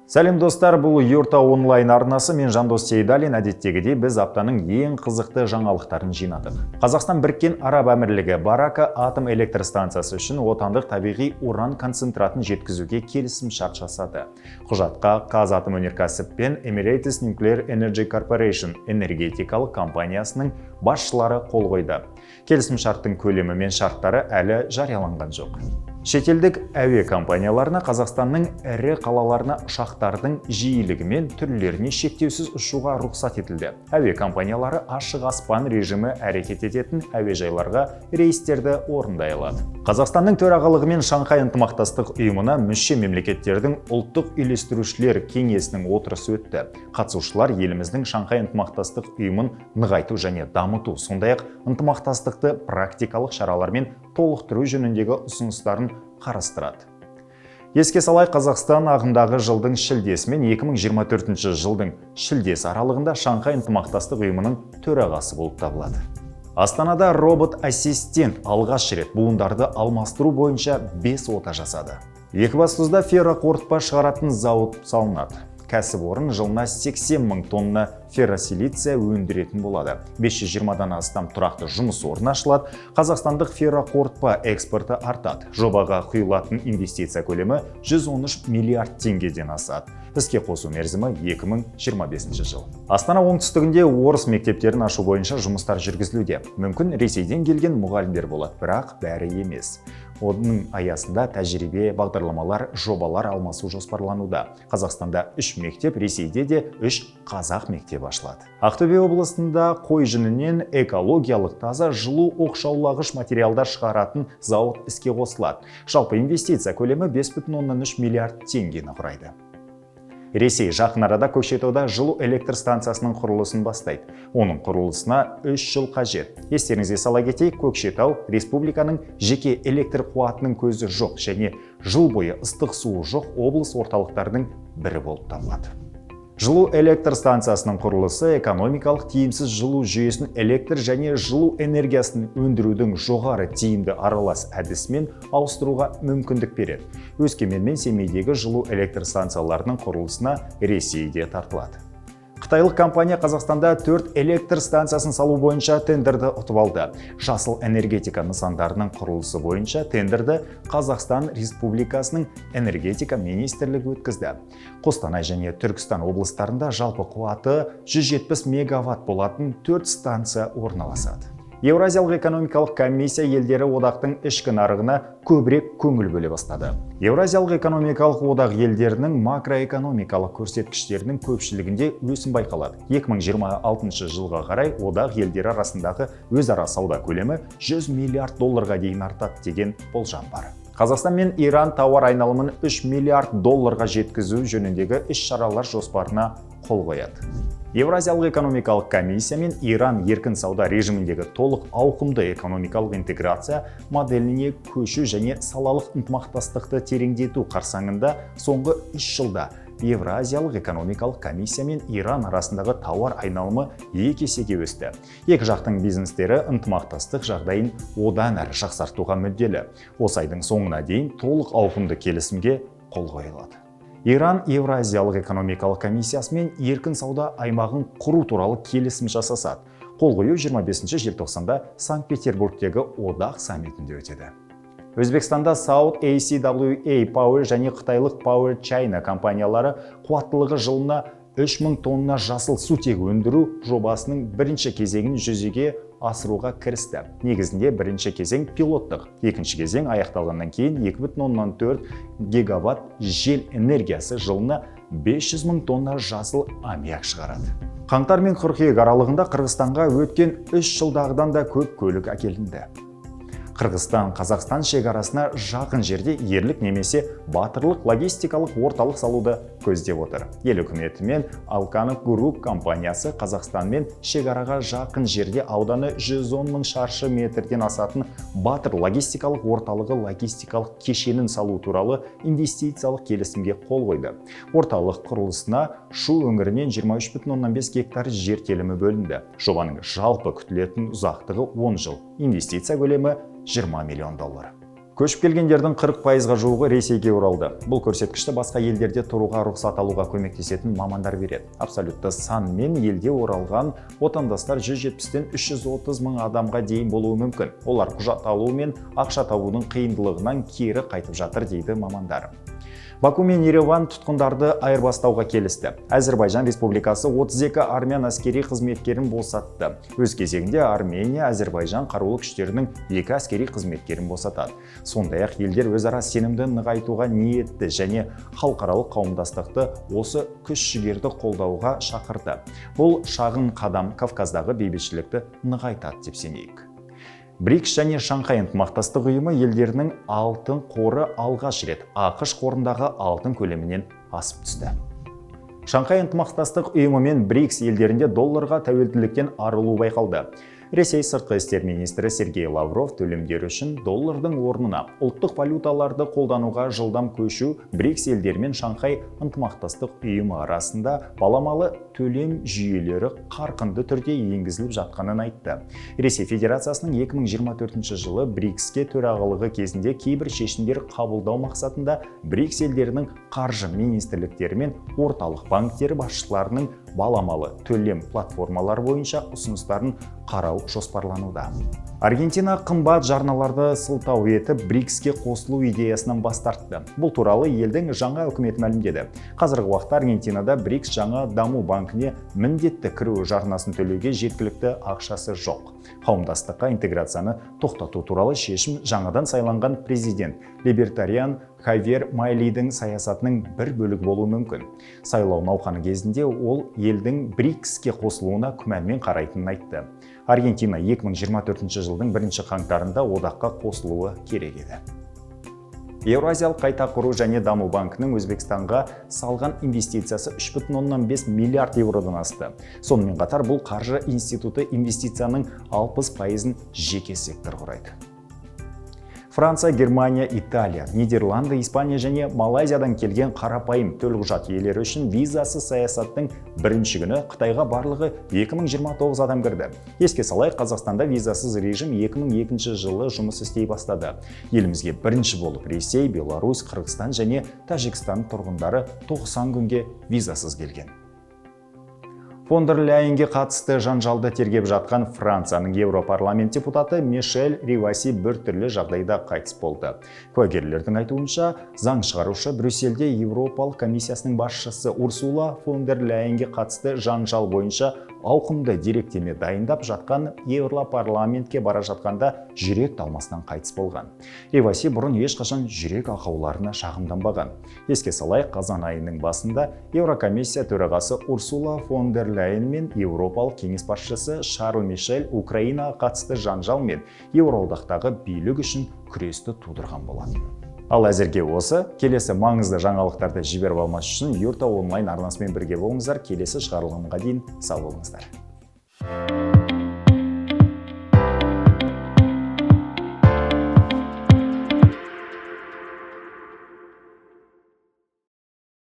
Сәлем, достар, бұл Юрта онлайн арнасы, мен Жандос Сейдалин. Әдеттегідей біз аптаның ең қызықты жаңалықтарын жинадық. Қазақстан Біріккен Араб Әмірлігі Барака атом электр станциясы үшін отандық табиғи уран концентратын жеткізуге келісім шарт жасады. Құжатқа Қазатомөнеркәсіп пен Emirates Nuclear Energy Corporation энергетикалық компаниясының басшылары қол қойды. Келісім шарттың көлемі мен шарттары әлі жарияланған жоқ. Шетелдік әуе компанияларына Қазақстанның ірі қалаларына ұшақтардың жиілігі мен түрлеріне шектеусіз ұшуға рұқсат етілді. Әуе компаниялары ашық аспан режимі әрекет ететін әуежайларға рейстерді орындай алады. Қазақстанның төрағалығымен Шанхай ынтымақтастық ұйымына мүше мемлекеттердің ұлттық үйлестірушілер кеңесінің отырысы өтті. Қатысушылар еліміздің Шанхай ынтымақтастық ұйымын нығайту және дамыту, сондай-ақ ынтымақтастықты практикалық шаралармен толықтыру жөніндегі ұсыныстарын қарастырады. Еске салайық, Қазақстан ағымдағы жылдың шілдесі мен 2024 жылдың шілдесі аралығында Шанхай ынтымақтастық ұйымының төрағасы болып табылады. Астанада робот-ассистент алғаш рет буындарды алмастыру бойынша 5 ота жасады. Екібастұзда ферроқорытпа шығаратын зауыт салынады. Кәсіпорын жылына 80 мың тонна ферросилиция өндіретін болады. 520-дан астам тұрақты жұмыс орны ашылады. Қазақстандық ферроқорытпа экспорты артады. Жобаға құйылатын инвестиция көлемі 113 миллиард теңгеден асады. Іске қосу мерзімі 2025 жыл. Астана оңтүстігінде орыс мектептерін ашу бойынша жұмыстар жүргізілуде. Мүмкін, Ресейден келген мұғалімдер болады, бірақ бәрі емес. Оның аясында тәжірибе, бағдарламалар, жобалар алмасу жоспарлануда. Қазақстанда үш мектеп, Ресейде де үш қазақ мектебі ашылады. Ақтөбе облысында қой жүнінен экологиялық таза жылу оқшаулағыш материалдар шығаратын зауыт іске қосылады. Жалпы инвестиция көлемі 5,3 миллиард теңгені құрайды. Ресей жақын арада Көкшетауда жылу электр станциясының құрылысын бастайды. Оның құрылысына 3 жыл қажет. Естеріңізге сала кетейік, Көкшетау республиканың жеке электр қуатының көзі жоқ және жыл бойы ыстық суы жоқ облыс орталықтарының бірі болып табылады. Жылу электр станциясының құрылысы экономикалық тиімсіз жылу жүйесін электр және жылу энергиясын өндірудің жоғары тиімді аралас әдісімен ауыстыруға мүмкіндік береді. Өскемен мен Семейдегі жылу электр станцияларының құрылысына Ресей де тартылады. Қытайлық компания Қазақстанда төрт электр станциясын салу бойынша тендерді ұтып алды. Жасыл энергетика нысандарының құрылысы бойынша тендерді Қазақстан Республикасының энергетика министрлігі өткізді. Қостанай және Түркістан облыстарында жалпы қуаты 170 мегаватт болатын төрт станция орналасады. Еуразиялық экономикалық комиссия елдері одақтың ішкі нарығына көбірек көңіл бөле бастады. Еуразиялық экономикалық одақ елдерінің макроэкономикалық көрсеткіштерінің көпшілігінде өсім байқалады. 2026 жылға қарай одақ елдері арасындағы өзара сауда көлемі 100 миллиард долларға дейін артады деген болжам бар. Қазақстан мен Иран тауар айналымын 3 миллиард долларға жеткізу жөніндегі іс-шаралар жоспарына қол қояды. Еуразиялық экономикалық комиссия мен Иран еркін сауда режиміндегі толық ауқымды экономикалық интеграция моделіне көшу және салалық ынтымақтастықты тереңдету қарсаңында соңғы 3 жылда Евразиялық экономикалық комиссия мен Иран арасындағы тауар айналымы екі есеге өсті. Екі жақтың бизнестері ынтымақтастық жағдайын одан әрі жақсартуға мүдделі. Осы айдың соңына дейін толық ауқымды келісімге қол қойылады. Иран Евразиялық экономикалық комиссиясымен еркін сауда аймағын құру туралы келісім жасасады. Қол қою 25 желтоқсанда Санкт-Петербургтегі одақ саммитінде өтеді. Өзбекстанда South ACWA Power және қытайлық Power China компаниялары қуаттылығы жылына 3000 тонна жасыл сутек өндіру жобасының бірінші кезеңін жүзеге асыруға кірісті. Негізінде бірінші кезең пилоттық, екінші кезең аяқталғаннан кейін 2,4 гигаватт жел энергиясы жылына 500 мың тонна жасыл аммиак шығарады. Қаңтар мен қыркүйек аралығында Қырғызстанға өткен 3 жылдағыдан да көп көлік әкелінді. Қырғызстан Қазақстан шекарасына жақын жерде ерлік немесе батырлық логистикалық орталық салуды көздеп отыр. Ел үкіметі мен Алкано Group компаниясы Қазақстанмен шекараға жақын жерде ауданы 110 мың шаршы метрден асатын Батыр логистикалық орталығы логистикалық кешенін салу туралы инвестициялық келісімге қол қойды. Орталық құрылысына Шу өңірінен 23,5 гектар жер телімі бөлінді. Жобаның жалпы күтілетін ұзақтығы 10 жыл. Инвестиция көлемі 20 миллион доллар. Көшіп келгендердің 40%-ға жуығы Ресейге оралды. Бұл көрсеткішті басқа елдерде тұруға рұқсат алуға көмектесетін мамандар береді. Абсолютті санмен елде оралған отандастар 170-тен 330 мың адамға дейін болуы мүмкін. Олар құжат алу мен ақша табудың қиындылығынан кері қайтып жатыр, дейді мамандар. Баку мен Ереван тұтқындарды айырбастауға келісті. Әзірбайжан Республикасы 32 армян әскери қызметкерін босатты. Өз кезегінде Армения Әзірбайжан қарулы күштерінің екі әскери қызметкерін босатады. Сондай-ақ елдер өзара сенімді нығайтуға ниетті және халықаралық қауымдастықты осы күш-жігерді қолдауға шақырды. Бұл шағын қадам Кавказдағы бейбітшілікті нығайтады деп сенейік. БРИКС және Шанхай ынтымақтастық ұйымы елдерінің алтын қоры алғаш рет АҚШ қорындағы алтын көлемінен асып түсті. Шанхай ынтымақтастық ұйымы мен БРИКС елдерінде долларға тәуелділіктен арылу байқалды. Ресей сыртқы істер министрі Сергей Лавров төлемдер үшін доллардың орнына ұлттық валюталарды қолдануға жылдам көшу БРИКС елдері мен Шанхай ынтымақтастық ұйымы арасында баламалы төлем жүйелері қарқынды түрде енгізіліп жатқанын айтты. Ресей Федерациясының 2024 жылы БРИКСке төрағалығы кезінде кейбір шешімдер қабылдау мақсатында БРИКС елдерінің қаржы министрліктері мен орталық банктері басшыларының баламалы төлем платформалары бойынша ұсыныстарын қарау жоспарлануда. Аргентина қымбат жарналарды сылтау етіп, БРИКСке қосылу идеясынан бас тартты. Бұл туралы елдің жаңа үкіметі мәлімдеді. Қазіргі уақытта Аргентинада БРИКС жаңа даму банкіне міндетті кіру жарнасын төлеуге жеткілікті ақшасы жоқ. Қауымдастыққа интеграцияны тоқтату туралы шешім жаңадан сайланған президент либертариан Хавьер Милейдің саясатының бір бөлігі болуы мүмкін. Сайлау науқаны кезінде ол елдің БРИКСке қосылуына күмәнмен қарайтынын айтты. Аргентина 2024 жылдың бірінші қаңтарында одаққа қосылуы керек еді. Еуразиялық қайта құру және даму банкінің Өзбекстанға салған инвестициясы 3,5 миллиард еуродан асты. Сонымен қатар бұл қаржы институты инвестицияның 60%-ын жеке сектор құрайды. Франция, Германия, Италия, Нидерланды, Испания және Малайзиядан келген қарапайым төлқұжат иелері үшін визасыз саясаттың бірінші күні Қытайға барлығы 2029 адам кірді. Еске салайық, Қазақстанда визасыз режим 2002 жылы жұмыс істей бастады. Елімізге бірінші болып Ресей, Беларусь, Қырғызстан және Тәжікстан тұрғындары 90 күнге визасыз келген. Фон дер Ляйенге қатысты жанжалды тергеп жатқан Францияның Европарламент депутаты Мишель Риваси бір түрлі жағдайда қайтыс болды. Куәгерлердің айтуынша, заң шығарушы Брюссельде Еуропалық комиссиясының басшысы Урсула фон дер Ляйенге қатысты жанжал бойынша ауқымды деректеме дайындап жатқан Европарламентке бара жатқанда жүрек талмасынан қайтыс болған. Риваси бұрын ешқашан жүрек ақауларына шағымданбаған. Еске салайық, қазан айының басында Еурокомиссия төрағасы Урсула фон дер Ляйен мен Еуропалық кеңес басшысы Шарль Мишель Украинаға қатысты жанжал мен Еуроодақтағы билік үшін күресті тудырған болатын. Ал әзірге осы. Келесі маңызды жаңалықтарды жіберіп алмас үшін Юрта онлайн арнасымен бірге болыңыздар. Келесі шығарылымға дейін сау болыңыздар.